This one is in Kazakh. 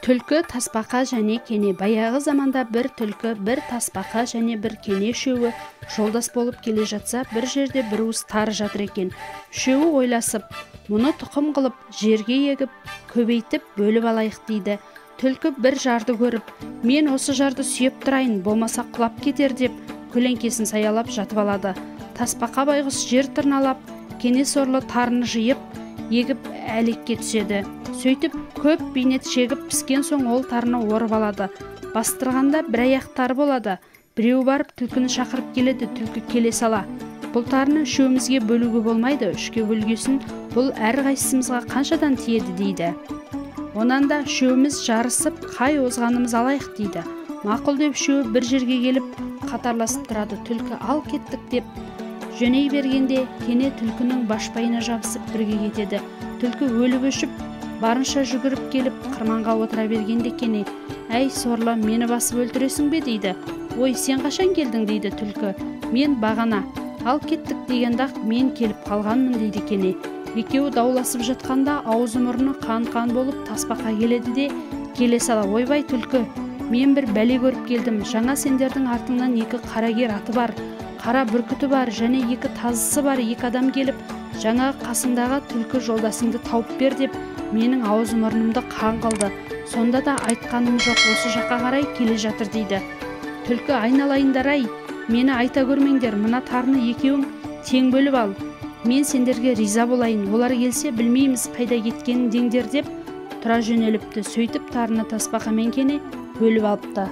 Түлкі, тасбақа және кене. Баяғы заманда бір түлкі, бір тасбақа және бір кене үшеуі жолдас болып келе жатса, бір жерде бір уыс тары жатыр екен. Үшеуі ойласып, мұны тұқым қылып, жерге егіп, көбейтіп, бөліп алайық дейді. Түлкі бір жарды көріп, мен осы жарды сүйеп тұрайын, болмаса құлап кетер деп, көлеңкесін саялап жатып алады. Тасбақа байғұс жер тырналап, кене сорлы тарыны жиып, егіп әлекке түседі. Сөйтіп көп бейнет шегіп піскен соң ол тарыны орып алады. Бастырғанда бір аяқ тары болады. Біреу барып түлкіні шақырып келеді, түлкі келе сала. Бұл тарыны үшеумізге бөлуге болмайды, үшке бөлгесін бұл әрқайсымызға қаншадан тиеді дейді. Онан да үшеуміз жарысып қай озғанымыз алайық дейді. Мақұл деп үшеуі бір жерге келіп қатарласып тұрады. Түлкі ал кеттік деп жөней бергенде кене түлкінің башпайына жабысып бірге кетеді. Түлкі өліп өшіп барынша жүгіріп келіп қырманға отыра бергенде кене, әй сорлы, мені басып өлтіресің бе дейді. Ой, сен қашан келдің дейді түлкі. Мен бағана, ал кеттік дегенде-ақ мен келіп қалғанмын дейді кене. Екеуі дауласып жатқанда аузы мұрны қан-қан болып тасбақа келеді де келе сала, ойбай түлкі, мен бір бәле көріп келдім. Жаңа сендердің артыңнан екі қарагер аты бар, қара бүркіті бар және екі тазысы бар екі адам келіп, жаңа қасыңдағы түлкі жолдасыңды тауып бер деп менің аузы мұрнымды қан қылды. Сонда да айтқаным жоқ, осы жаққа қарай келе жатыр дейді. Түлкі, айналайындар-ай, мені айта көрмеңдер, мына тарыны екеуің тең бөліп ал. Мен сендерге риза болайын, олар келсе білмейміз қайда кеткенін деңдер деп тұра жөнеліпті. Сөйтіп тарыны тасбақа мен кене бөліп алыпты.